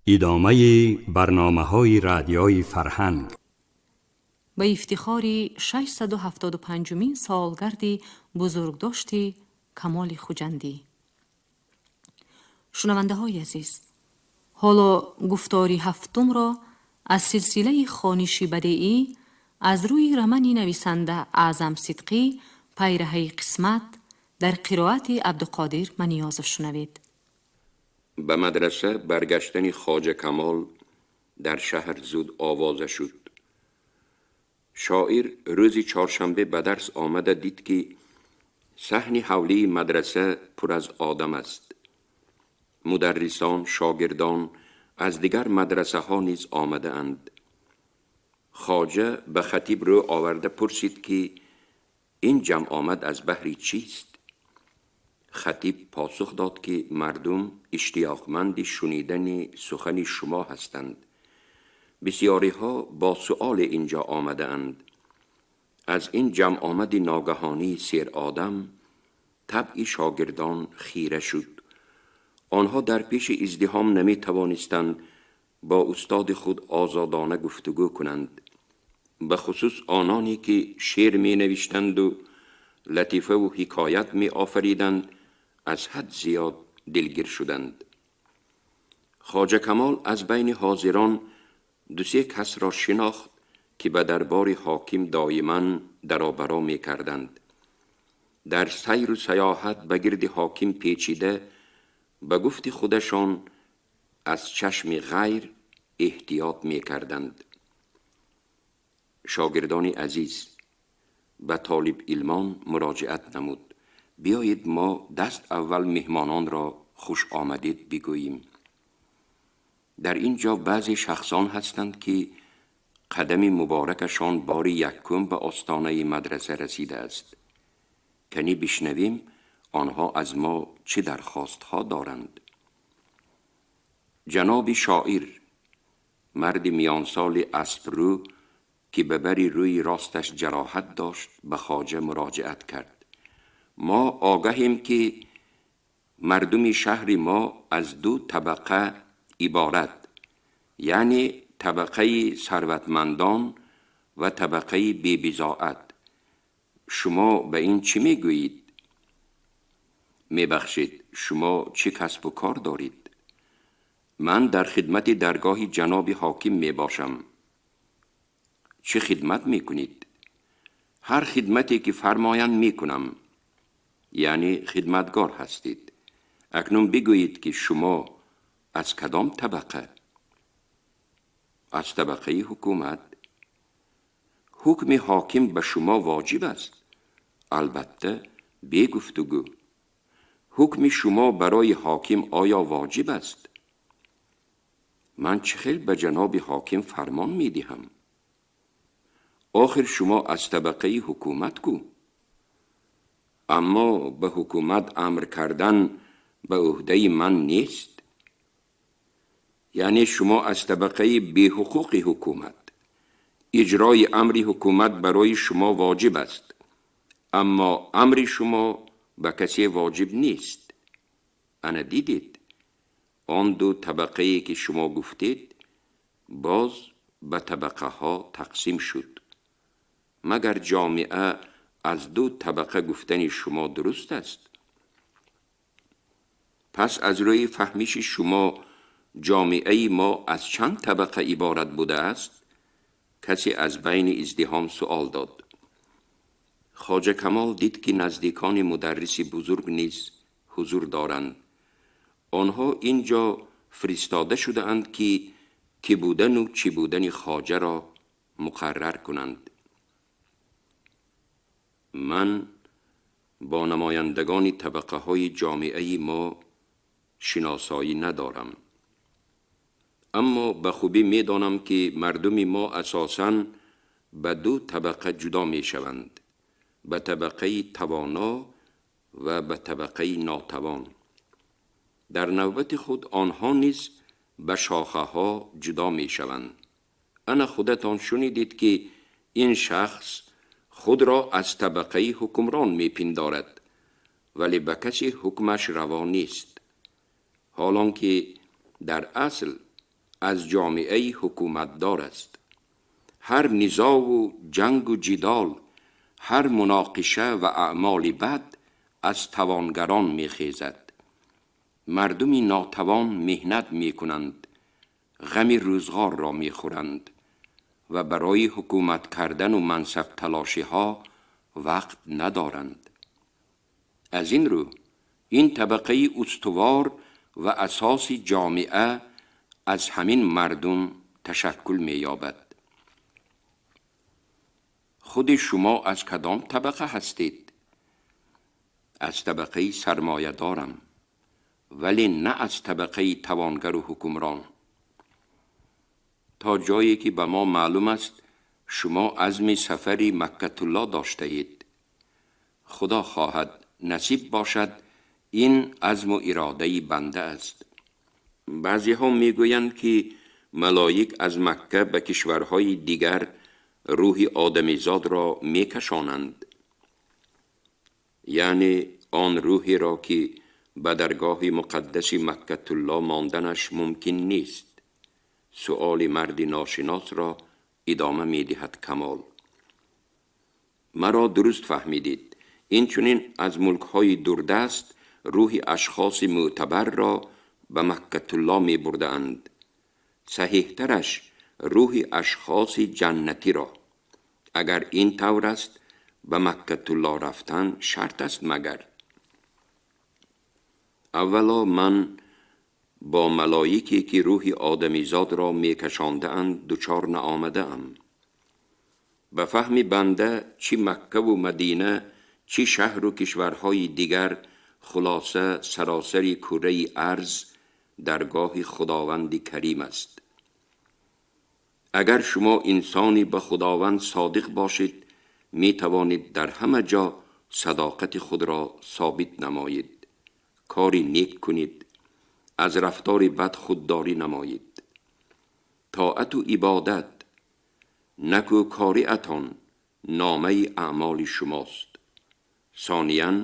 Идомаи барномаҳои Радиои Фарҳанг. Ба ифтихори 675-умин солгарди бузургдошти Камоли Хуҷандӣ. Шунавандаҳои азиз, ҳоло гуфтори ҳафтумро аз силсилаи хониши бадеӣ аз рӯи романи нависанда Аъзам Сидқӣ «Пайраҳаи қисмат» дар қироати Абдуқодир Маниёзов шунавед. Ба мадраса баргаштани Хоҷа Камол дар шаҳр зуд овоза шуд. Шоир рӯзи чоршанбе ба дарс омада дид, ки саҳни ҳавлии мадраса пур аз одам аст. Мударрисон, шогирдон аз дигар мадрасаҳо низ омадаанд. Хоҷа ба хатиб рӯ оварда пурсид, ки ин ҷамъомад аз баҳри чист? Хатиб посух дод, ки мардум иштиёқманди шунидани сухани шумо ҳастанд. Бисьёриҳо бо суоле ин ҷо омадаанд. Аз ин ҷамъомади ногаҳонии серодам табъи шогирдон хира шуд. Онҳо дар пеши издиҳом наметавонистанд бо устоди худ озодона гуфтугӯ кунанд. Бахусус ононе ки шеър менавиштанду латифаву ҳикоят меофариданд, аз ҳад зиёд дилгир шуданд. Хоҷа Камол аз байни ҳозирон ду-се касро шинохт, ки ба дарбори ҳоким доиман даробаро мекарданд. Дар сайру саёҳат ба гирди ҳоким печида, ба гуфти худашон, аз чашми ғайр эҳтиёт мекарданд. «Шогирдони азиз», ба толибилмон муроҷиат намуд, «биёед, мо даст аввал меҳмононро хуш омадед бигӯем. Дар ин ҷо баъзе шахсон ҳастанд, ки қадами муборакашон бори якум ба остонаи мадраса расидааст. Канӣ бишнавем, онҳо аз мо чӣ дархостҳо доранд». «Ҷаноби шоир», марди миёнсоли аспрӯ, ки ба бари рӯи росташ ҷароҳат дошт, ба хоҷа муроҷиат кард, «мо огаҳем, ки мардуми шаҳри мо аз ду табақа иборат, яъне табақаи сарватмандон ва табақаи бебизоат. Шумо ба ин чӣ мегӯед?» «Мебахшед, шумо чӣ касбу кор доред?» «Ман дар хидмати даргоҳи ҷаноби ҳоким мебошам». «Чӣ хидмат мекунед?» «Ҳар хидмате ки фармоянд, мекунам». «Яъне хидматгор ҳастед. Акнун бигӯед, ки шумо аз кадом табақа?» «Аз табақаи ҳукумат». «Ҳукми ҳоким ба шумо воҷиб аст?» «Албатта, бегуфтугӯ». «Ҳукми шумо барои ҳоким оё воҷиб аст?» «Ман чӣ хел ба ҷаноби ҳоким фармон медиҳам?» «Охир шумо аз табақаи ҳукумат ку?» «Аммо ба ҳукумат амр кардан ба ӯҳдаи ман нест». «Яъне шумо аз табақаи беҳуқуқи ҳукумат. Иҷрои амри ҳукумат барои шумо воҷиб аст, аммо амри шумо ба касе воҷиб нест. Ана дидед, он ду табақае ки шумо гуфтед, боз ба табақаҳо тақсим шуд. Магар ҷомеа аз ду табақа гуфтани шумо дуруст аст? Пас аз рӯи фаҳмиши шумо ҷомеаи мо аз чанд табақа иборат будааст?» касе аз байни издиҳом суол дод. Хоҷа Камол дид, ки наздикони мударриси бузург низ ҳузур доранд. Онҳо ин ҷо фиристода шудаанд, ки кӣ будану чӣ будани хоҷаро муқаррар кунанд. «Ман бо намояндагони табақаҳои ҷомеаи мо шиносоӣ надорам, аммо ба хубӣ медонам, ки мардуми мо асосан ба ду табақа ҷудо мешаванд: ба табақаи тавоно ва ба табақаи нотавон. Дар навбати худ онҳо низ ба шохаҳо ҷудо мешаванд. Ана худатон шунидед, ки ин шахс худро аз табақаи ҳукмрон мепиндорад, вале ба касе ҳукмаш раво нест, ҳолон ки дар асл аз ҷомеаи ҳукуматдор аст. Ҳар низову ҷангу ҷидол, ҳар муноқиша ва аъмоли бад аз тавонгарон мехезад. Мардуми нотавон меҳнат мекунанд, ғами рӯзғорро мехӯранд ва барои ҳукумат кардану мансабталошиҳо вақт надоранд. Аз ин рӯ ин табақаи устувор ва асоси ҷомеа аз ҳамин мардум ташаккул меёбад. Худи шумо аз кадом табақа ҳастед? Аз табақаи сармоядорам, вале на аз табақаи тавонгару ҳукмрон. То ҷое ки ба мо маълум аст, шумо азми сафари Маккатулло доштаед. Худо хоҳад, насиб бошад, ин азму иродаи банда аст. Баъзеҳо мегӯянд, ки малоик аз Макка ба кишварҳои дигар рӯҳи одамизодро мекашонанд, яъне он рӯҳеро, ки ба даргоҳи муқаддаси Маккатулло монданаш мумкин нест. Суоли марди ношиносро идома медиҳад Камол. Маро дуруст фаҳмидед. Инчунин аз мулкҳои дурдаст рӯҳи ашхоси мӯътабарро ба Маккатулло мебурдаанд. Саҳеҳтараш, рӯҳи ашхоси ҷаннатиро. Агар ин тавр аст, ба Маккатулло рафтан шарт аст магар? Аввало, ман бо малоике, ки рӯҳи одамизодро мекашондаанд, дучор наомадаам. Ба фаҳми банда, чӣ Маккаву Мадина, чӣ шаҳру кишварҳои дигар, хулоса, саросари кураи арз даргоҳи Худованди Карим аст. Агар шумо инсони ба Худованд содиқ бошед, метавонед дар ҳама ҷо садоқати худро собит намоед, кори нек кунед, аз рафтори бад худдорӣ намоед. Тоату ибодат, накӯкориатон номаи аъмоли шумост. Сониян,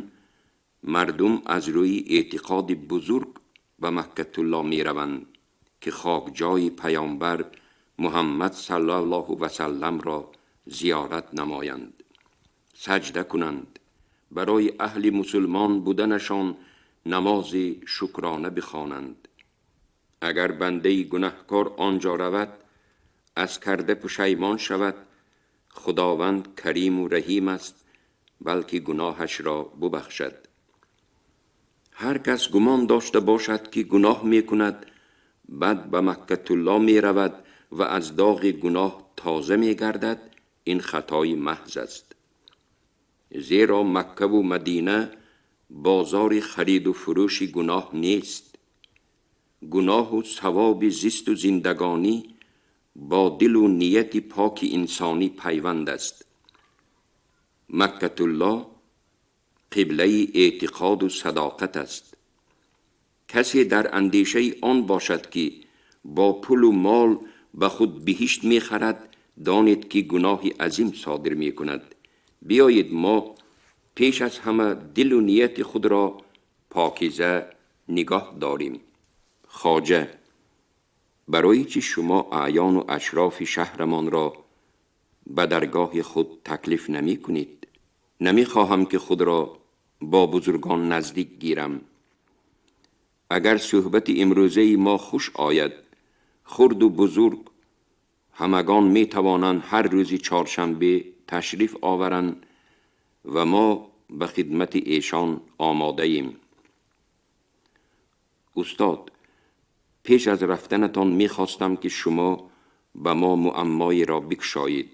мардум аз рӯи эътиқоди бузург ба Маккатулло мераванд, ки хокҷои паёмбар Муҳаммад саллаллоҳу васалламро зиёрат намоянд, саҷда кунанд, барои аҳли мусулмон буданашон намози шукрона бихонанд. Агар бандаи гунаҳкор он ҷо равад, аз карда пушаймон шавад, Худованд кариму раҳим аст, балки гуноҳашро бубахшад. Ҳар кас гумон дошта бошад, ки гуноҳ мекунад, баъд ба Маккатулло меравад ва аз доғи гуноҳ тоза мегардад, ин хатои маҳз аст. Зеро Маккаву Мадина бозори хариду фурӯши гуноҳ нест. Гуноҳу савоби зисту зиндагонӣ бо дилу нияти поки инсонӣ пайванд аст. Маккатулло қиблаи эътиқоду садоқат аст. Касе дар андешаи он бошад, ки бо пулу мол ба худ биҳишт мехарад, донед, ки гуноҳи азим содир мекунад. Биёед, мо пеш аз ҳама дилу нияти худро покиза нигоҳ дорем. Хоҷа, барои чӣ шумо аъёну ашрофи шаҳрамонро ба даргоҳи худ таклиф намекунед? Намехоҳам, ки худро бо бузургон наздик гирам. Агар суҳбати имрӯзаи мо хуш ояд, хурду бузург ҳамагон метавонанд ҳар рӯзи чоршанбе ташриф оваранд ва мо ба хидмати эшон омодаем. Устод, пеш аз рафтанатон мехостам, ки шумо ба мо муаммоеро бикушоед,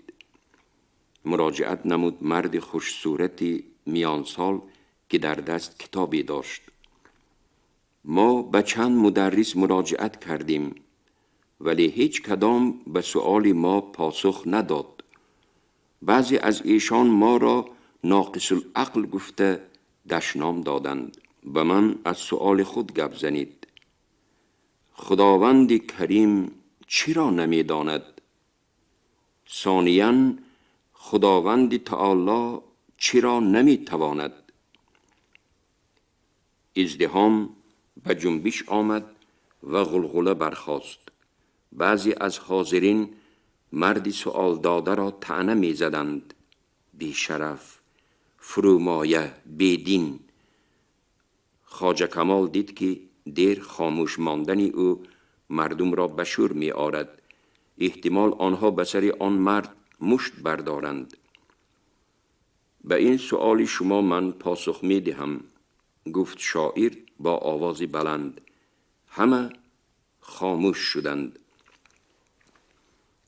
муроҷиат намуд марди хушсурати миёнсол, ки дар даст китобе дошт. Мо ба чанд мударрис муроҷиат кардем, вале ҳеҷ кадом ба суоли мо посух надод. Баъзе аз эшон моро ноқисулақл гуфта дашном доданд. Ба ман аз суоли худ гап занед. Худованди Карим чиро намедонад? Сониян, Худованди Таоло чиро наметавонад? Издиҳом ба ҷунбиш омад ва ғулғула бархост. بعضی از حاضرین مرد سؤال داده را طعنه می زدند. بی شرف، فرومایه، بیدین. خواجه کمال دید که دیر خاموش ماندن او مردم را به شور می آرد. احتمال آنها به سر آن مرد مشت بردارند. به این سؤال شما من پاسخ می دهم، گفت شاعر با آواز بلند. همه خاموش شدند.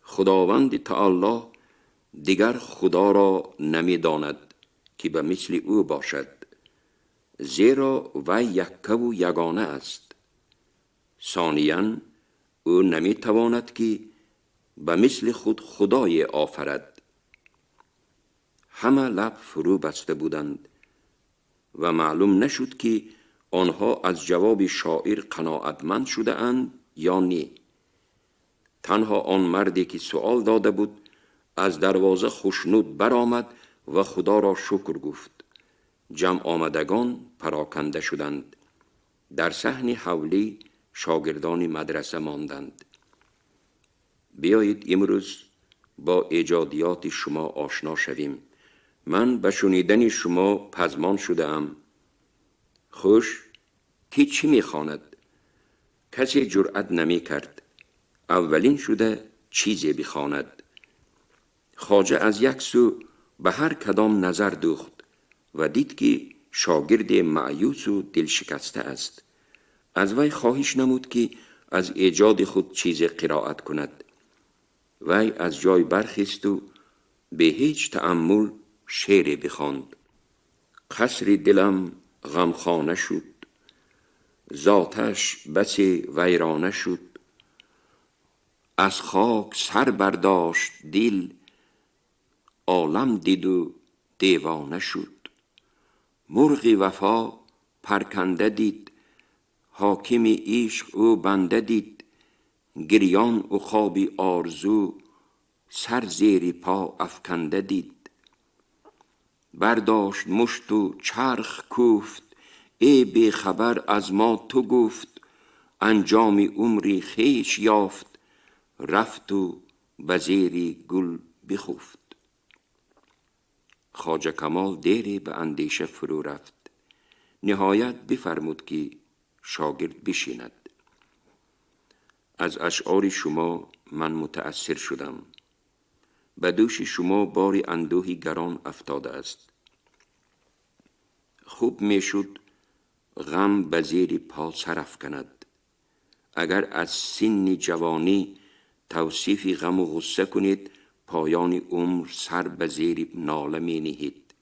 خداوند تعالی دیگر خدا را نمی داند که به مثل او باشد، زیرا وی یکه و یگانه است. ثانیا او نمی تواند که به مثل خود خدای آفرد. همه لب فرو بسته بودند و معلوم نشد که آنها از جواب شاعر قناعتمند شده اند یا نه. تنها آن مردی که سؤال داده بود از دروازه خوشنود برآمد و خدا را شکر گفت. جمع آمدگان پراکنده شدند. در صحن حولی شاگردان مدرسه ماندند. بیایید امروز با ایجادیات شما آشنا شویم. من به شنیدن شما پزمان شده ام. خوش، کی چی میخواند؟ کسی جرأت نمی کرد اولین شده چیزی بخواند. خواجه از یک سو به هر کدام نظر دوخت و دید که شاگرد مأیوس و دلشکسته است. از وی خواهش نمود که از ایجاد خود چیز قرائت کند. وی از جای برخیست و به هیچ تأمل شعر بخواند. قصر دلم غمخانه شد، ذاتش بسی ویرانه شد. از خاک سر برداشت دل، عالم دید و دیوانه شد. مرغ وفا پرکنده دید، حاکم عشق او بنده دید. گریان عقاب آرزو سر زیر پا افکنده دید. برداشت مشت و چرخ کوفت، ای بی خبر از ما تو گفت. انجام عمری خویش یافت، رفت و به زیر گل بخفت. خواجه کمال دیری به اندیشه فرو رفت. نهایت بفرمود که شاگرد بشیند. از اشعار شما من متأثر شدم. به دوش شما بار اندوهی گران افتاده است. خوب میشد غم به زیر پا سر افکند. اگر از سن جوانی توصیف غم و غصه کنید، پایان عمر سر به زیر ناله می نهید.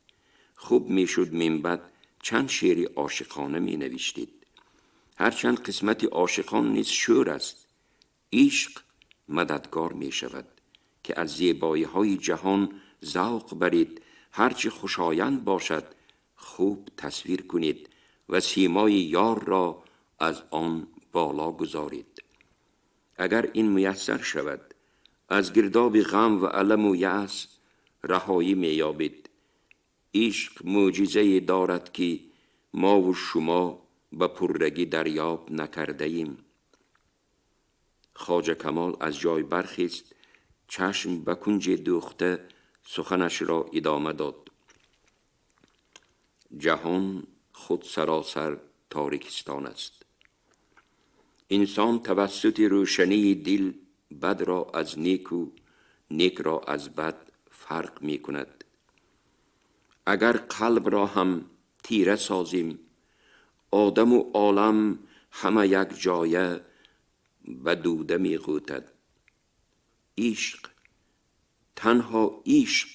خوب میشد من بعد چند شعر عاشقانه می نوشتید. هرچند قسمت عاشقان نیز شور است. عشق مددگار می شود که از زیبایی های جهان ذوق برید. هرچه خوشایند باشد خوب تصویر کنید و سیمای یار را از آن بالا گذارید. اگر این میسر شود، از گرداب غم و الم و یأس رهایی می‌یابید. عشق معجزه دارد که ما و شما به پررگی دریاب نکرده ایم. خواجه کمال از جای برخیست، چشم به کنج دوخته سخنش را ادامه داد. جهان خود سراسر تاریکستان است. انسان توسط روشنی دل بد را از نیک و نیک را از بد فرق می کند. اگر قلب را هم تیره سازیم، آدم و عالم همه یک جایه به دوده می غوطد. عشق، تنها عشق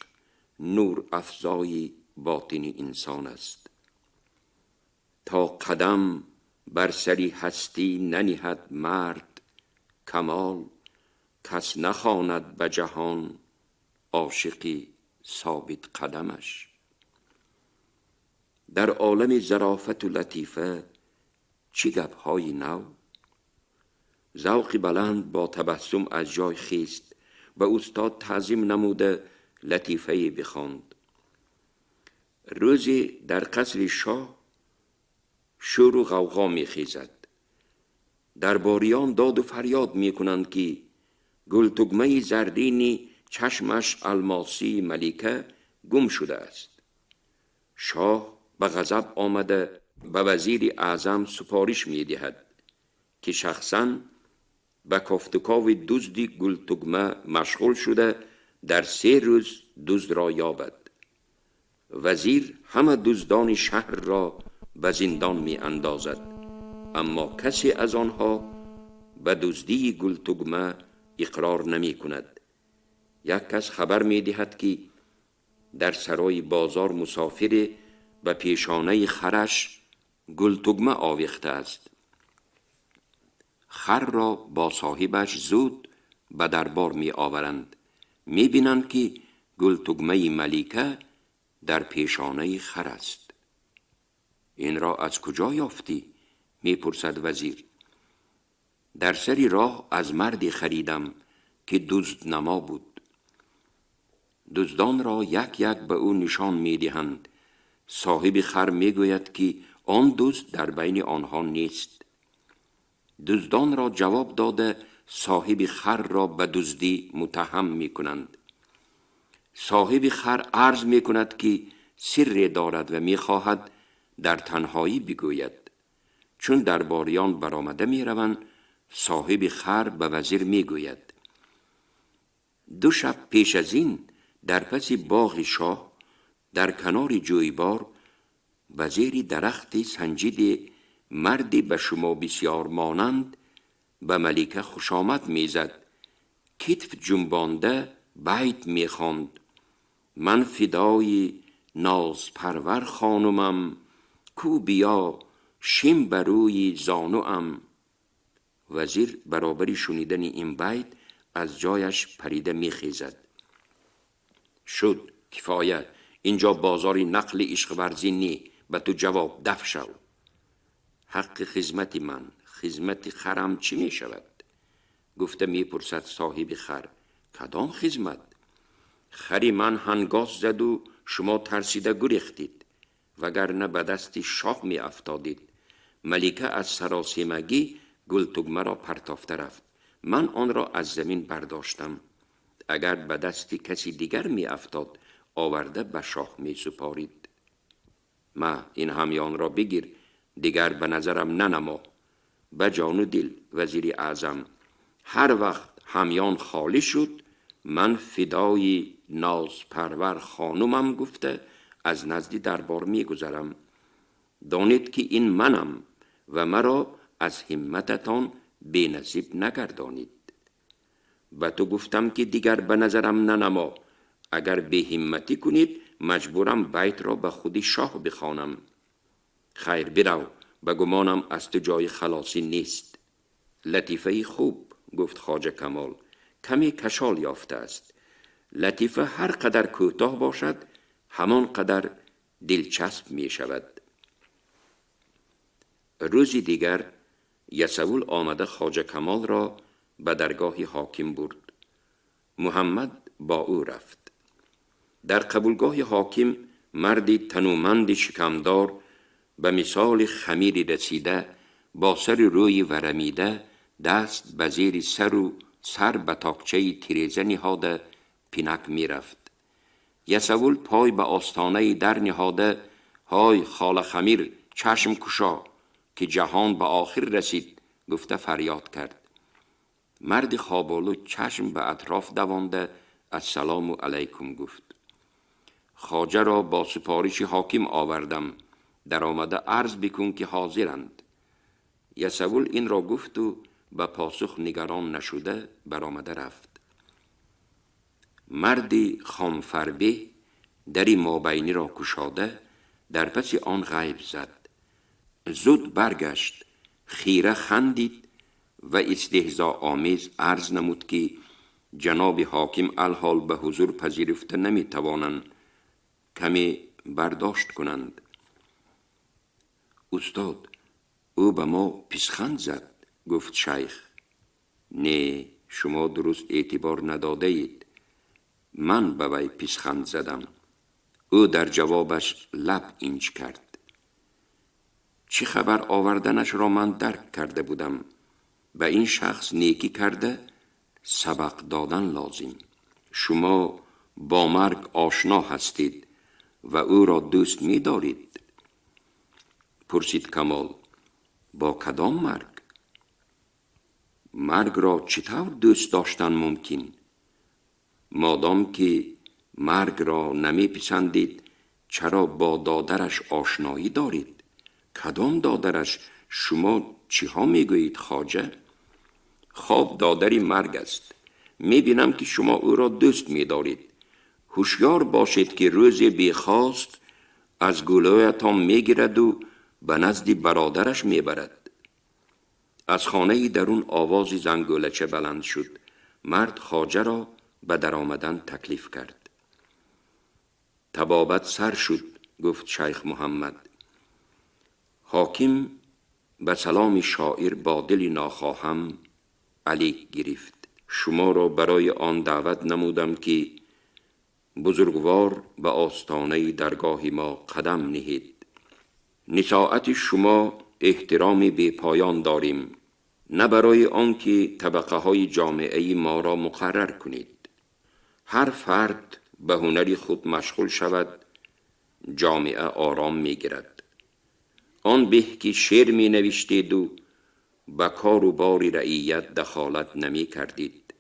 نور افزای باطن انسان است. تا قدم بر سری هستی ننهد مرد کمال، کس نخواند به جهان عاشقی ثابت قدمش. در عالم ظرافت و لطیفه چی گپهای نو؟ ذوق بلند با تبسم از جای خیست، به استاد تعظیم نموده لطیفه بخواند. روزی در قصر شاه شور و غوغا میخیزد. درباریان داد و فریاد میکنند که Гултугмаи зардини чашмаш алмосии малика гум шудааст. Шоҳ ба ғазаб омада ба вазири аъзам супориш медиҳад, ки шахсан ба кофтукови дузди гултугма машғул шуда, дар 3 рӯз дуздро ёбад. Вазир ҳама дуздони шаҳрро ба зиндон меандозад, аммо касе аз онҳо ба дуздии гултугма иқрор намекунад. Як кас хабар медиҳад, ки дар сарои бозор мусофире ба пешонаи хараш гултугма овехтааст. Харро бо соҳибаш зуд ба дарбор меоваранд. Мебинанд, ки гултугмаи малика дар пешонаи хар аст. Инро аз куҷо ёфтӣ? Мепурсад вазир. Дар сари роҳ аз марде харидам, ки дузднамо буд. Дуздонро як як ба ӯ нишон медиҳанд. Соҳиби хар мегӯяд, ки он дузд дар байни онҳо нест. Дуздонро ҷавоб дода, соҳиби харро ба дуздӣ муттаҳам мекунанд. Соҳиби хар арз мекунад, ки сирре дорад ва мехоҳад дар танҳоӣ бигӯяд. Чун дарбориён баромада мераванд, соҳиби хар ба вазир мегӯяд: 2 шаб пеш аз ин дар паси боғи шоҳ, дар канори ҷӯйбор, ба зери дарахти санҷиде марде ба шумо бисёр монанд ба малика хушомад мезад, китф ҷунбонда байт мехонд: ман фидои нозпарвар хонумам, ку биё шим ба рӯи зонуам. Вазир баробари шунидани ин байт аз ҷояш парида мехезад. Шуд, кифоя, инҷо бозори нақли ишқварзӣ не, ба ту ҷавоб даф шав. Ҳаққи хизмати ман, хизмати харам чӣ мешавад? Гуфта мепурсад соҳиби хар: кадом хизмат? Хари ман ҳангос заду шумо тарсида гурехтид, вагарна ба дасти шоҳ меафтодид. Малика аз саросемагӣ гултугмаро партофта рафт. Ман онро аз замин бардоштам. Агар ба дасти каси дигар меафтод, оварда ба шоҳ месупорид. Ма ин ҳамёнро бигир, дигар ба назарам нанамо. Ба ҷону дил, вазири аъзам, ҳар вақт ҳамён холӣ шуд, ман фидои нозпарвар хонумам гуфта аз назди дарбор мегузарам. Донед, ки ин манам ва маро аз ҳиммататон бенасиб нагардонид. Ба ту гуфтам, ки дигар ба назарам нанамо. Агар беҳимматӣ кунед, маҷбурам байтро ба худи шоҳ бихонам. Хайр, бирав, ба гумонам аз ту ҷои халосӣ нест. Латифаи хуб, гуфт Хоҷа Камол, каме кашол ёфтааст. Латифа ҳар қадар кӯтоҳ бошад, ҳамон қадар дилчасп мешавад. Рӯзи дигар Ясавул омада Хоҷа Камолро ба даргоҳи ҳоким бурд. Муҳаммад бо ӯ рафт. Дар қабулгоҳи ҳоким марди тануманди шикамдор ба мисоли хамири расида, бо сари рӯи варамида, даст ба зери сару сар ба токчаи тиреза ниҳода пинак мерафт. Ясавул пой ба остонаи дар ниҳода: ҳой хола хамир, чашм кушо, ки ҷаҳон ба охир расид, гуфта фарёд кард. Марди хоболуд чашм ба атроф давонда ассалому алайкум гуфт. Хоҷаро бо супориши ҳоким овардам, даромада арз бикун, ки ҳозиранд. Ясавул инро гуфту ба посух нигарон нашуда баромада рафт. Марди хомфарбеҳ дари мобайниро кушода дар паси он ғайб зад. Зуд баргашт, хира хандид ва истеҳзоомез арз намуд, ки ҷаноби ҳоким алҳол ба ҳузур пазируфта наметавонанд, каме бардошт кунанд. Устод, ӯ ба мо писханд зад, гуфт шайх. Не, шумо дуруст эътибор надодаед. Ман ба вай писханд задам. Ӯ дар ҷавобаш лаб инҷ кард. Чӣ хабар оварданашро ман дарк карда будам. Ба ин шахс некӣ карда, سبق دادن لازم. شما با مرگ آشنا هستید و او را دوست می دارید. پرسید کمال: با کدام مرگ؟ مرگ را چطور دوست داشتن ممکن؟ مادام که مرگ را نمی پسندید، چرا با دادرش آشنایی دارید؟ کدام دادرش؟ شما چیها میگویید خواجه؟ خواب دادری مرگ است. میبینم که شما او را دوست میدارید. هوشیار باشید که روز بیخواست از گلویتان میگیرد و به نزد برادرش میبرد. از خانه درون آواز زنگولچه بلند شد. مرد خواجه را به در آمدن تکلیف کرد. طبابت سر شد، گفت شیخ محمد. حاکم به سلام شاعر با دل ناخواهم علیک گرفت. شما را برای آن دعوت نمودم که بزرگوار به آستانه درگاه ما قدم نهید. نساعت شما احترام بی پایان داریم، نه برای آنکه طبقه های جامعه ما را مقرر کنید. هر فرد به هنر خود مشغول شود، جامعه آرام می گیرد. آن به که شعر می نوشتید و به کار و بار رعیت دخالت نمی کردید.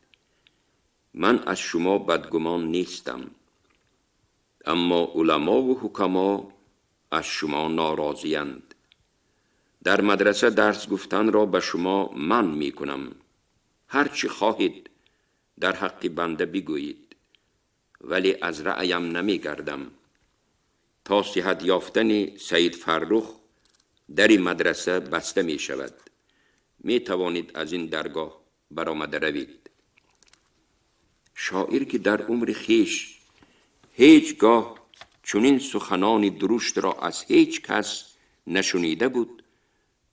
من از شما بدگمان نیستم، اما علما و حکما از شما ناراضی‌اند. در مدرسه درس گفتن را به شما من می کنم. هر چی خواهید در حق بنده بگویید، ولی از رأیم نمی گردم. تا صحت یافتن سید فرخ در مدرسه بسته می شود. می توانید از این درگاه برآمده روید. شاعر که در عمر خویش هیچگاه چنین سخنان درشت را از هیچ کس نشنیده بود،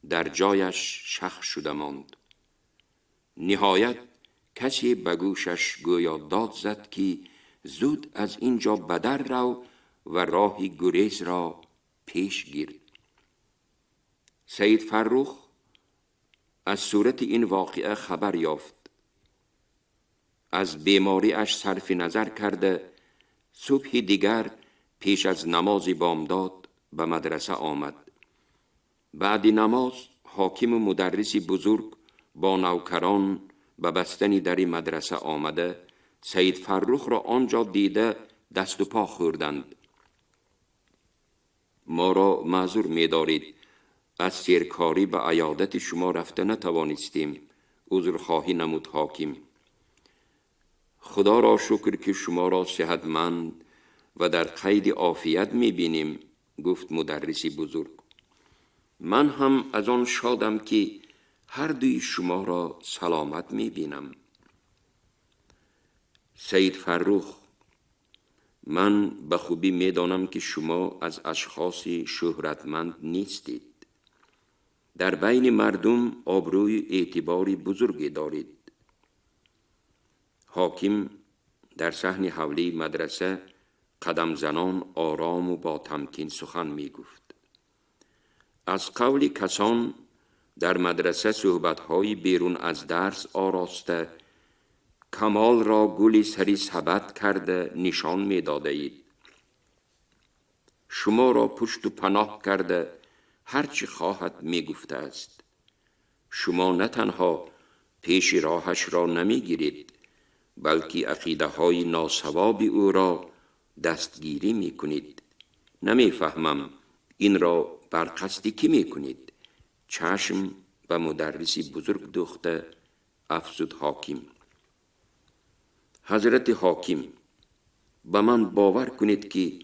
در جایش شخ شده ماند. نهایت کسی به گوشش گویا داد زد که زود از اینجا بدر رو و راه گریز را پیش گیر. سید فرخ از صورت این واقعه خبر یافت. از بیماری اش صرف نظر کرده صبح دیگر پیش از نماز بامداد به مدرسه آمد. بعد نماز حاکم و مدرس بزرگ با نوکران به بستن در مدرسه آمده، سید فرخ را آنجا دیده دست و پا خوردند. ما را معذور می دارید، از سیرکاری به عیادت شما رفته نتوانستیم، عذرخواهی نمود حاکم. خدا را شکر که شما را صحتمند و در قید عافیت می بینیم، گفت مدرس بزرگ. من هم از آن شادم که هر دوی شما را سلامت می بینم. سید فرخ، من به خوبی می دانم که شما از اشخاص شهرتمند نیستید. در بین مردم آبروی اعتبار بزرگی دارید. حاکم در صحن حولی مدرسه قدم زنان آرام و با تمکین سخن می گفت. از قول کسان در مدرسه صحبت‌های بیرون از درس آراسته، کمال را گلی سری سبد کرده نشان می داده اید. شما را پشت و پناه کرده هرچی خواهد می گفته است. شما نه تنها پیش راهش را نمی گیرید، بلکه عقیده های ناسواب او را دستگیری می کنید. نمی فهمم این را بر قصد کی می کنید؟ چشم به مدرسی بزرگ دوخته افزود حاکم. حضرت حاکم، به من باور کنید که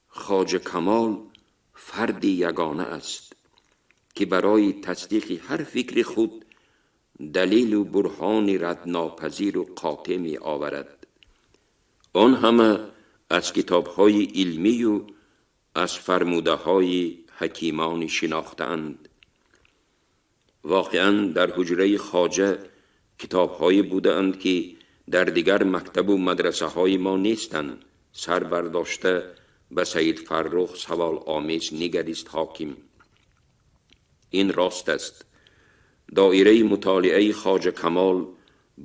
خواجه کمال فرد یگانه است که برای تصدیق هر فکر خود دلیل و برهان ردناپذیر و قاطع می آورد. آن همه از کتاب‌های علمی و از فرموده‌های حکیمان شناختند. واقعا در حجره خواجه کتاب‌های بودند که در دیگر مکتب و مدرسه های ما نیستند. سر برداشته به سید فرخ سوال آمیز نگریست حاکم. این راست است. دایره مطالعه خواجه کمال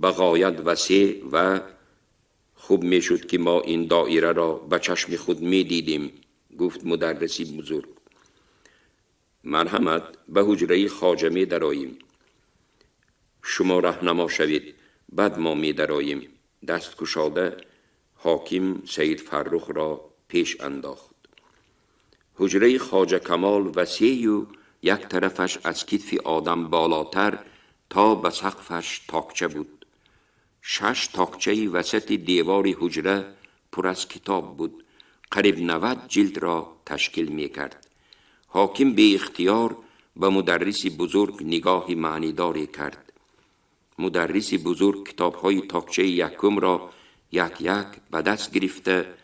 به غایت وسیع و خوب میشد که ما این دایره را به چشم خود می دیدیم. گفت مدرسی بزرگ: مرحمت، به حجره خواجه می دراییم. شما رهنما شوید، بعد ما می دراییم. دست کشاده حاکم سید فرخ را پیش انداخت. حجره خواجه کمال وسیع و یک طرفش از کتف آدم بالاتر تا به سقفش تاکچه بود. 6 تاکچه وسط دیوار حجره پر از کتاب بود. قریب 90 جلد را تشکیل می کرد. حاکم به اختیار به مدرس بزرگ نگاه معنیداری کرد. مدرس بزرگ کتابهای تاکچه یکم را یک یک به دست گرفته،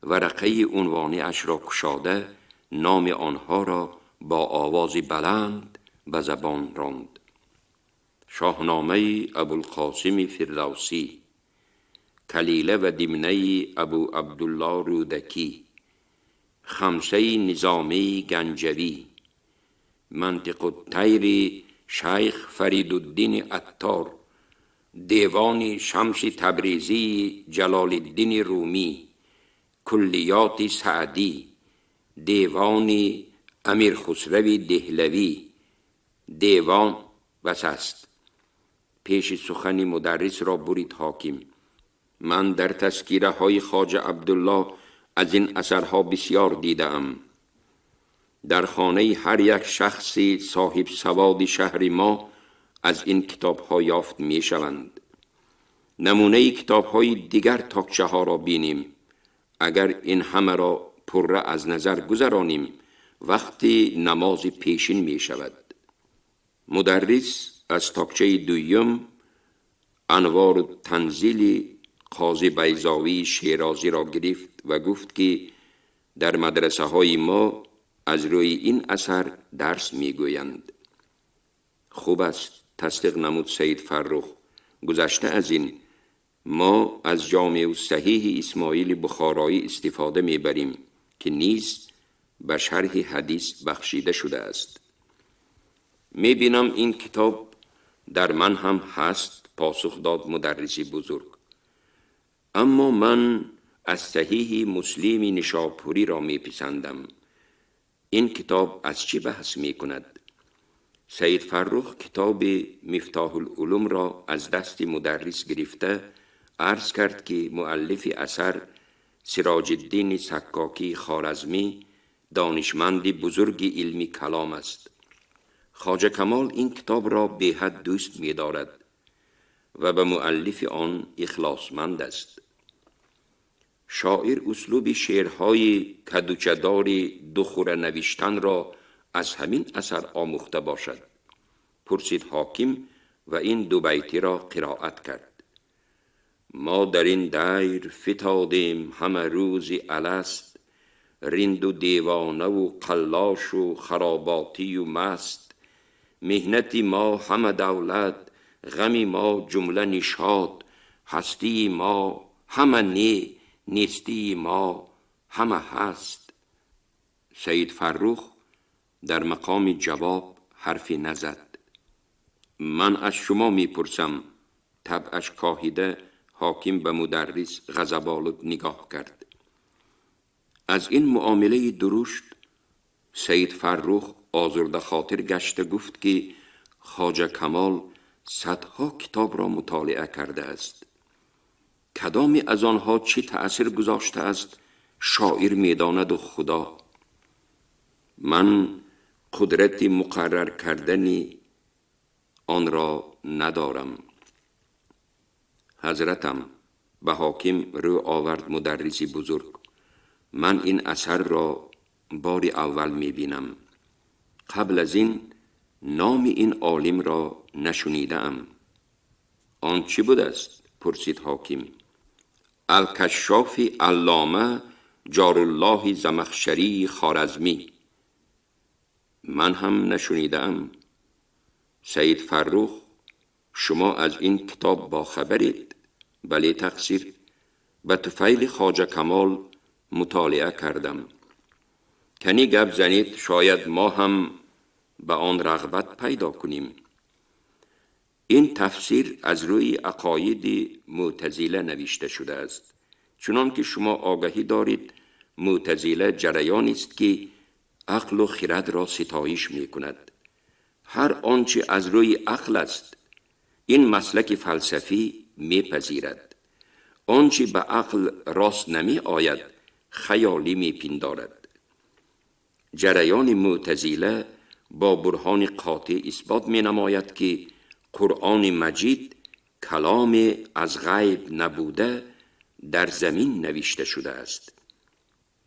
ورقه عنوانی اش را کشاده، نام آنها را با آواز بلند به زبان راند: شاهنامه ابوالقاسم فردوسی، کلیله و دمنه ابو عبدالله رودکی، خمسه نظامی گنجوی، منطق الطیر شیخ فریدالدین عطار، دیوان شمس تبریزی جلال الدین رومی، کلیات سعدی، دیوان امیر خسرو دهلوی، دیوان. بس است. پیش سخن مدرس را برید حاکم: من در تذکیره های خواجه عبدالله از این اثرها بسیار دیدم. در خانه هر یک شخصی صاحب سواد شهر ما از این کتاب ها یافت می شوند. نمونه کتاب های دیگر تاکچه ها را بینیم. اگر این همه را پره از نظر گذرانیم، وقتی نماز پیشین می شود. مدرس از تاکچه دویم انوار تنزیل قاضی بیضاوی شیرازی را گرفت و گفت که در مدرسه های ما از روی این اثر درس می گویند. خوب است، تصدیق نمود سید فرخ. گذشته از این، ما از جامع صحیح اسماعیل بخارایی استفاده می بریم که نیز به شرح حدیث بخشیده شده است. می بینم این کتاب در من هم هست، پاسخ داد مدرس بزرگ. اما من از صحیح مسلم نشاپوری را می پسندم. این کتاب از چی بحث می کند؟ سید فرخ کتاب مفتاح العلوم را از دست مدرس گرفته عرض کرد که مؤلف اثر سراج الدین سکاکی خوارزمی دانشمند بزرگ علمی کلام است. خواجه کمال این کتاب را بیحد دوست می دارد و به مؤلف آن اخلاصمند است. شاعر اسلوب شعرهای کدوچه‌دار دخوره نوشتن را از همین اثر آموخته باشد؟ پرسید حاکم و این دو بیتی را قرائت کرد: ما در این دیر فتادیم همه روزی الست، رند و دیوانه و قلاش و خراباتی و مست. مهنت ما همه دولت، غم ما جمله نشاط، هستی ما همه نی، نیستی ما همه هست. سید فرخ در مقام جواب حرفی نزد. من از شما میپرسم. طبعش کاهیده حاکم به مدرس غضب‌آلود نگاه کرد. از این معامله درشت سید فرخ آزرده خاطر گشته گفت که خواجه کمال صدها کتاب را مطالعه کرده است. کدامی از آنها چی تأثیر گذاشته است شاعر میداند و خدا. من قدرت مقرر کردن آن را ندارم. حضرتم، به حاکم رو آورد مدرسی بزرگ، من این اثر را بار اول میبینم. قبل از این نام این عالم را نشنیدم. آن چی بود است؟ پرسید حاکم. الکشاف علامه جارالله زمخشری خوارزمی. من هم نشنیدم. سید فرخ، شما از این کتاب با خبرید؟ بله تقصیر، به طفیل خواجه کمال مطالعه کردم. کنی گپ زنید، شاید ما هم به آن رغبت پیدا کنیم. این تفسیر از روی عقاید معتزله نوشته شده است. چنان که شما آگاهی دارید، معتزله جریانی است که عقل و خرد را ستایش می کند. هر آنچه از روی عقل است، این مسلک فلسفی میپذیرد. آنچه به عقل راست نمی آید، خیالی می پندارد. جریان معتزله با برهان قاطع اثبات می نماید که قرآن مجید کلام از غیب نبوده، در زمین نوشته شده است.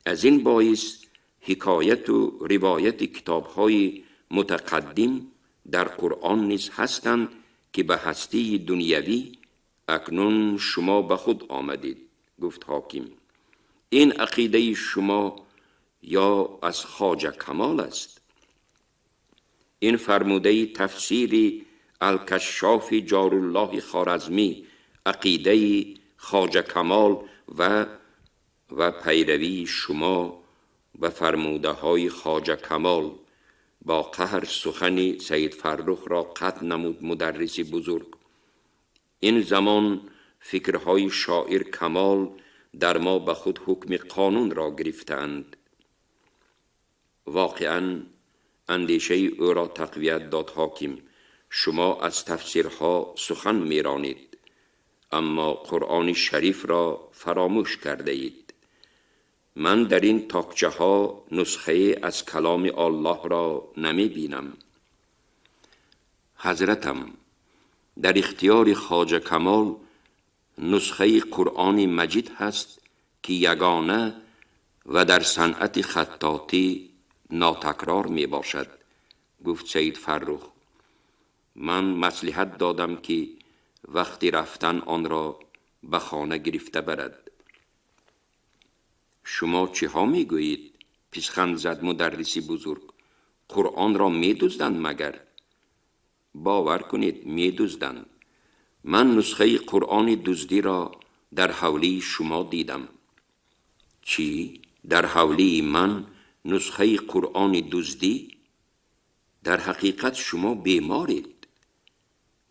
از این باعث حکایت و روایت کتاب‌های متقدم در قرآن نیز هستند که به هستی دنیوی. اکنون شما به خود آمدید، گفت حاکم. این عقیده شما یا از خواجه کمال است؟ این فرموده تفسیر الکشاف جارالله خوارزمی، عقیده خواجه کمال و پیروی شما به فرموده های خواجه کمال. با قهر سخن سید فرخ را قطع نمود مدرس بزرگ. این زمان فکرهای شاعر کمال در ما به خود حکم قانون را گرفتند. واقعا اندیشه او را تقویت داد حاکم. شما از تفسیرها سخن میرانید، اما قرآن شریف را فراموش کرده اید. من در این تاکچه ها نسخه از کلام الله را نمی بینم. حضرتم، در اختیار خواجه کمال نسخه قرآن مجید هست که یگانه و در صنعت خطاطی ناتکرار می باشد، گفت سید فرخ. من مصلحت دادم که وقتی رفتن آن را به خانه گرفته برد. شما چه ها می گویید؟ پیشخند زد مدرسی بزرگ. قرآن را می دزدند مگر؟ باور کنید می دزدند. من نسخه قرآن دزدی را در حولی شما دیدم. چی؟ در حولی من نسخه قرآن دزدی؟ در حقیقت شما بیمارید.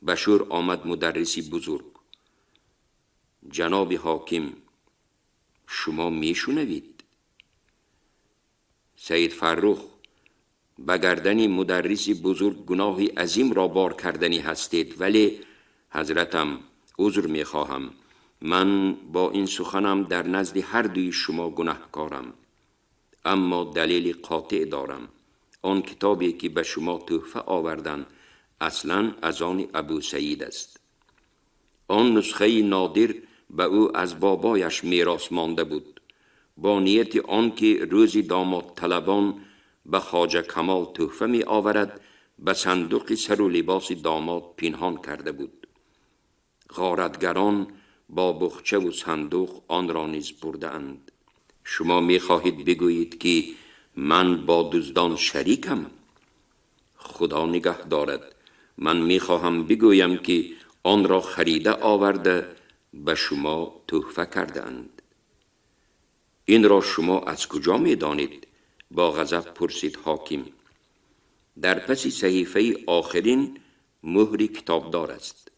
به شور آمد مدرسی بزرگ. جناب حاکم، شما میشنوید؟ سید فرخ، به گردن مدرس بزرگ گناه عظیم را بار کردنی هستید، ولی حضرتم عذر میخواهم. من با این سخنم در نزد هر دوی شما گناهکارم، اما دلیل قاطع دارم. آن کتابی که به شما تحفه آوردن اصلا از آن ابو سعید است. آن نسخه نادر به او از بابایش میراث مانده بود، با نیت آنکه روزی داماد طلبان به خواجه کمال تحفه می آورد، به صندوق سر و لباس داماد پنهان کرده بود. غارتگران با بخچه و صندوق آن را نیز برده اند. شما می خواهید بگویید که من با دزدان شریکم؟ خدا نگه دارد. من می خواهم بگویم که آن را خریده آورده به شما تحفه کرده اند. این را شما از کجا می دانید؟ با غضب پرسید حاکم. در پس صحیفه آخرین مهر کتابدار است.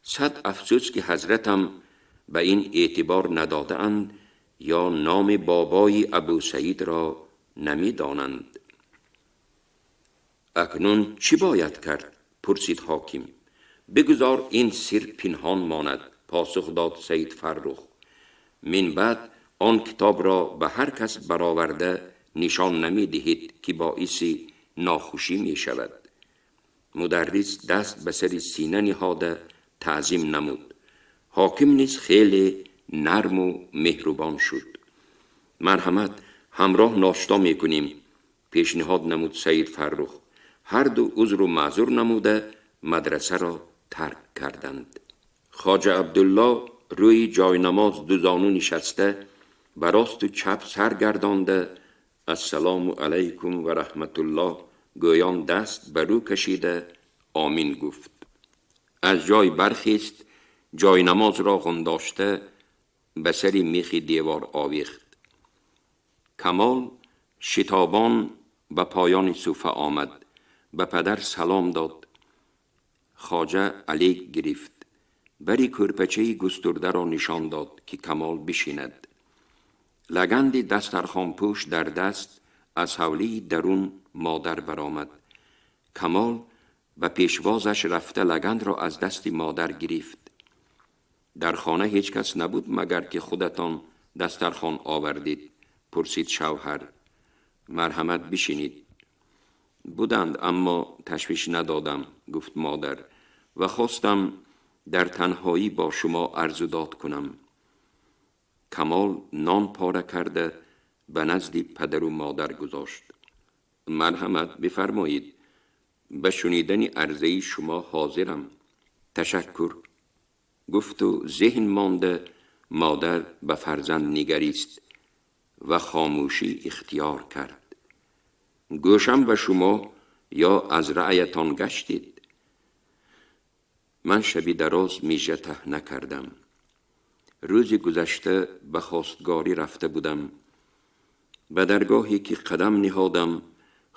صد افسوس که حضرتم به این اعتبار نداده اند یا نام بابای ابو سعید را نمی دانند. اکنون چی باید کرد؟ پرسید حاکم. بگذار این سر پنهان ماند، پاسخ داد سید فرخ. من بعد آن کتاب را به هر کس برآورده نشان نمی دهید که باعث ناخوشی می شود. مدرس دست به سر سینه نهاده تعظیم نمود. حاکم نیز خیلی نرم و مهربان شد. مرحمت، همراه ناشتا می کنیم، پیشنهاد نمود سید فرخ. هر دو عذر و معذور نموده مدرسه را ترک کردند. خواجه عبدالله روی جای نماز دو زانو نشسته، به راست و چپ سر گردانده، السلام علیکم و رحمت الله گویان دست بر رو کشیده آمین گفت. از جای برخیست، جای نماز را غنداشته به سر میخ دیوار آویخت. کمال شتابان به پایان صوفه آمد، به پدر سلام داد. Хоҷа алек гирифт. Бари кӯрпачаи густурдаро нишон дод, ки Камол бишинад. Лаганди дастархонпӯш дар даст аз ҳавлии дарун модар баромад. Камол ба пешвозаш рафта лагандро аз дасти модар гирифт. Дар хона ҳеҷ кас набуд, магар ки худатон дастархон овардед? Пурсид шавҳар. Марҳамат, бишинед. Буданд, аммо ташвиш надодам, гуфт модар, ва хостам дар танҳоӣ бо шумо арзу дод кунам. Камол нон пора карда ба назди падару модар гузошт. Марҳамат, бифармоед, ба шунидани арзаи шумо ҳозирам. Ташаккур, гуфту зеҳн монда модар ба фарзанд нигарист ва хомӯшӣ ихтиёр кард. Гӯшам ба шумо, ё аз раъятон гаштед? Ман шаби дароз мижа таҳ накардам. Рӯзи гузашта ба хостгорӣ рафта будам. Ба даргоҳе ки қадам ниҳодам,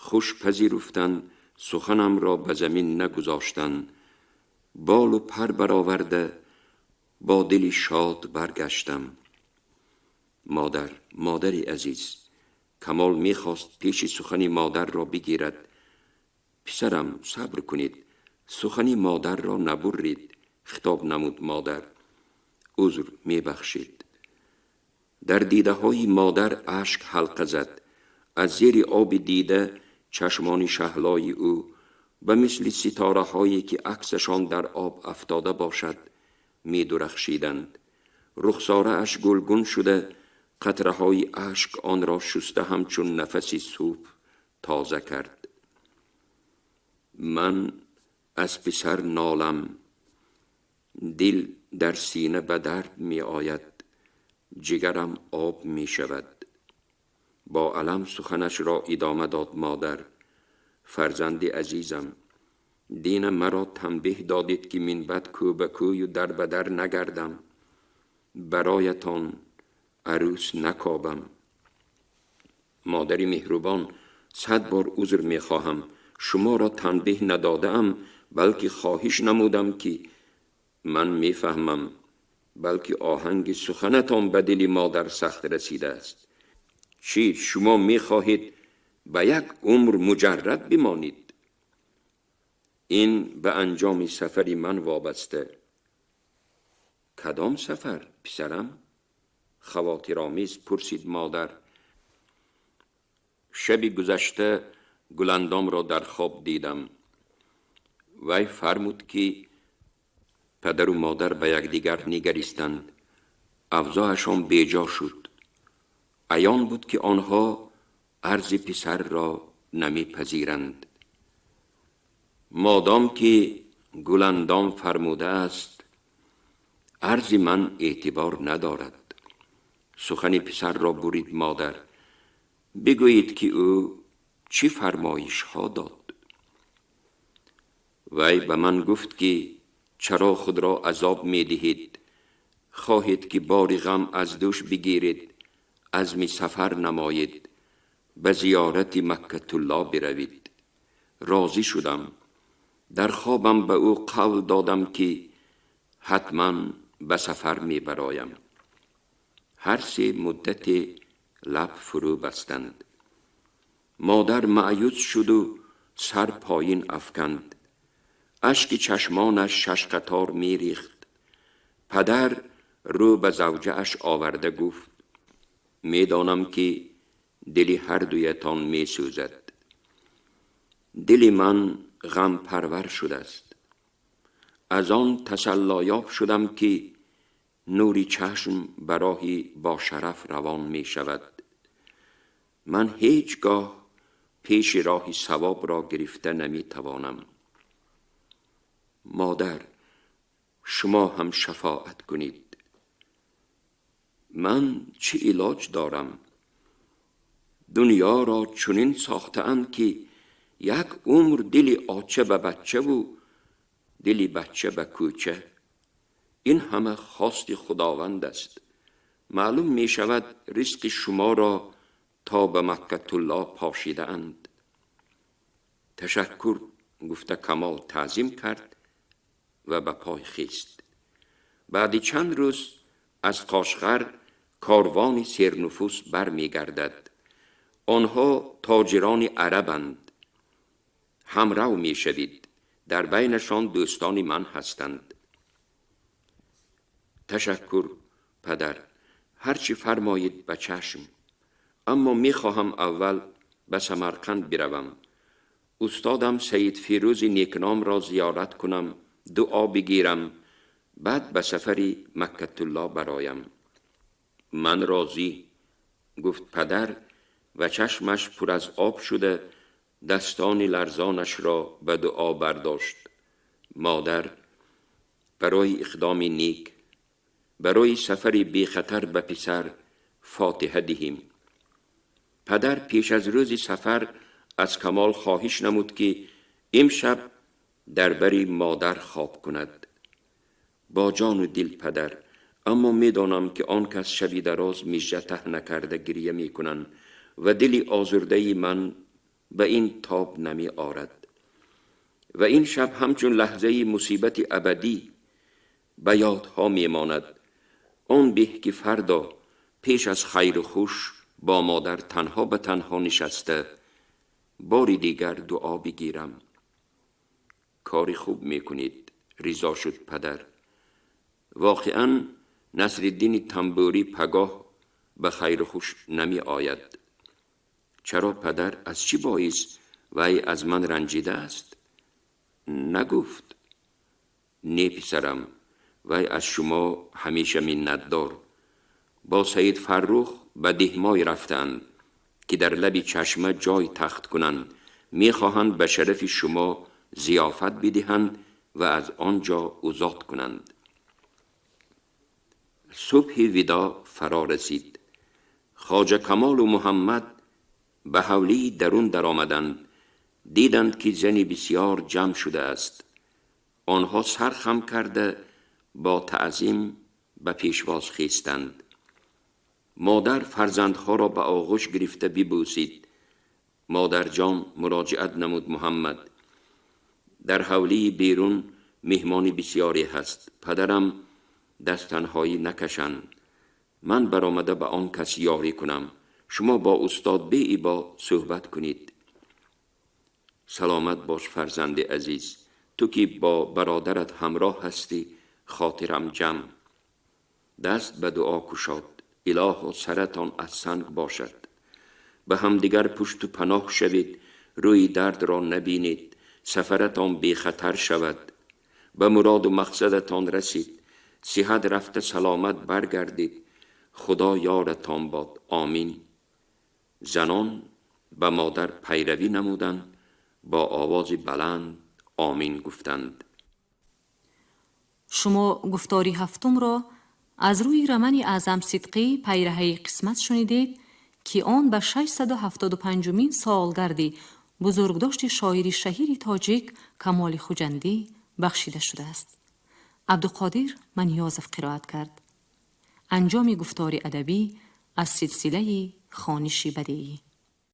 хуш пазируфтанд, суханамро ба замин нагузоштанд. Болу пар бароварда бо дили шод баргаштам. Модар, модари азиз! Камол мехост пеши сухани модарро бигирад. Писарам, сабр кунед, сухани модарро набурред, хитоб намуд модар. Узр, мебахшед. Дар дидаҳои модар ашк ҳалқа зад. Аз зери оби дида чашмони шаҳлои ӯ ба мисли ситораҳое, ки аксашон дар об афтода бошад, медурахшиданд. Рухсорааш гулгун шуда, қатраҳои ашк онро шуста, ҳамчун нафаси субҳ тоза кард. Ман аз писар нолам, дил дар сина ба дард меояд, ҷигарам об мешавад. Бо алам суханашро идома дод модар. Фарзанди азизам, дина маро танбеҳ додед, ки минбаъд кӯ ба кӯю дар ба дар нагардам, бароятон арӯс накобам. Модари меҳрубон, 100 бор узр мехоҳам. Шуморо танбеҳ надодаам, балки хоҳиш намудам, ки ман мефаҳмам, балки оҳанги суханатон ба дили модар сахт расидааст. Чӣ, шумо мехоҳед ба як умр муҷаррад бимонед? Ин ба анҷоми сафари ман вобаста. Кадом сафар, писарам? Хавотиромез пурсид модар. Шаби гузашта Гуландомро дар хоб дидам. Вай фармуд, ки падару модар ба якдигар нигаристанд. Авзоашон беҷо шуд. Аён буд, ки онҳо арзи писарро намепазиранд. Модом ки Гуландом фармудааст, арзи ман эътибор надорад, сухани писарро бурид модар. Бигӯед, ки ӯ чӣ фармоишҳо дод? Вай ба ман гуфт, ки чаро худро азоб медиҳед? Хоҳед, ки бори ғам аз дӯш бигиред, азми сафар намоед, ба зиёрати Маккатулло биравед. Розӣ шудам. Дар хобам ба ӯ қавл додам, ки ҳатман ба сафар мебароям. Ҳар се муддате лаб фурӯ бастанд. Модар маъюс шуду сар поин афканд. Ашки чашмонаш шашқатор мерехт. Падар рӯ ба завҷааш оварда гуфт: медонам, ки дили ҳардуятон месӯзад. Дили ман ғампарвар шудааст. Аз он тасаллоёб шудам, ки нури чашм ба роҳи бошараф равон мешавад. Ман ҳеҷ гоҳ пеши роҳи савобро гирифта наметавонам. Модар, шумо ҳам шафоат кунед. Ман чӣ илоҷ дорам? Дунёро чунин сохтаанд, ки як умр дили оча ба бачаву дили бача ба кӯча. Ин ҳама хости Худованд аст. Маълум мешавад, ризқи шуморо то ба Маккатулло пошидаанд. Ташаккур, гуфта Камол таъзим кард. و به پای خیست. بعد چند روز از قاشغر کاروان سیرنفوس بر می گردد. آنها تاجران عربند. همراه می شوید. در بینشان دوستان من هستند. تشکر پدر، هرچی فرمایید به چشم. اما می خواهم اول به سمرقند بروم. استادم سید فیروز نیکنام را زیارت کنم، دعا بگیرم، بعد به سفری مکة الله برایم. من راضی، گفت پدر و چشمش پر از آب شده دستان لرزانش را به دعا برداشت. مادر، برای اقدام نیک، برای سفر بی خطر به پسر فاتحه دهیم. پدر پیش از روز سفر از کمال خواهش نمود که امشب در بری مادر خواب کند. با جان و دل پدر، اما میدانم که آن کس شبی دراز مژه ته نکرده گریه میکنند و دل آزرده من به این تاب نمی آرد. و این شب همچون لحظه مصیبت ابدی به یادها میماند. آن به که فردا پیش از خیر و خوش با مادر تنها به تنها نشسته باری دیگر دعا بگیرم. کاری خوب میکنید، رضا شد پدر. واقعا نصرالدین تنبوری پگاه به خیر و خوش نمی آید. چرا پدر؟ از چی باعث وی از من رنجیده است؟ نگفت. نه پسرم، وی از شما همیشه منت دار. با سید فرخ به دهمای رفتند که در لب چشمه جای تخت کنند. میخواهند به شرف شما ضیافت بدهند و از آنجا ازاد کنند. صبح ودا فرا رسید. خواجه کمال و محمد به حولی درون در آمدند. دیدند که زنی بسیار جمع شده است. آنها سر خم کرده با تعظیم به پیشواز خیستند. مادر فرزندها را به آغوش گرفته ببوسید. مادر جان، مراجعت نمود محمد، در حولی بیرون مهمان بسیاری هست. پدرم دست تنهایی نکشند. من برآمده به آن کس یاری کنم. شما با استاد بی با صحبت کنید. سلامت باش فرزند عزیز. تو که با برادرت همراه هستی خاطرم جمع. دست به دعا کشاد. الهی سرتان از سنگ باشد. به همدیگر پشت و پناه شوید. روی درد را نبینید. سفرتان بی خطر شود. به مراد و مقصدتان رسید. صحت رفته سلامت برگردید. خدا یارتان باد. آمین. زنان به مادر پیروی نمودند. با آواز بلند آمین گفتند. Шумо гуфтори ҳафтумро аз рӯи романи Аъзам Сидқӣ «Пайраҳаи қисмат» шунидед, ки он ба 675-умин солгарди бузургдошти шоири шаҳири тоҷик Камоли Хуҷандӣ бахшида шудааст. Абдуқодир Манёзов қироат кард. Анҷоми гуфтори адабӣ аз силсилаи хониши бадеӣ.